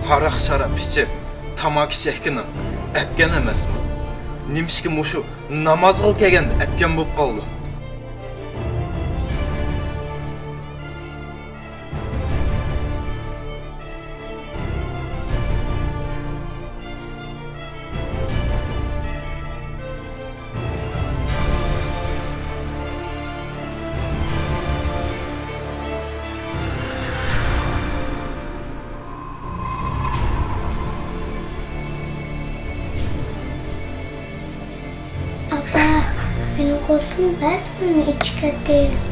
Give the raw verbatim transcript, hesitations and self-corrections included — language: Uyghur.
ھاراق-شاراب ئىچىپ، تاماكا چەككىنىڭ ئەتكەن ئەمەسمۇ؟ نېمىشقا مۇشۇ نامازغا كەلگەندە ئەتكەن بولۇپ قالدىڭ؟ ئاپا، مېنىڭ غۇسلۇم بەردىڭمۇ؟ ئىچىپ كەتتىم.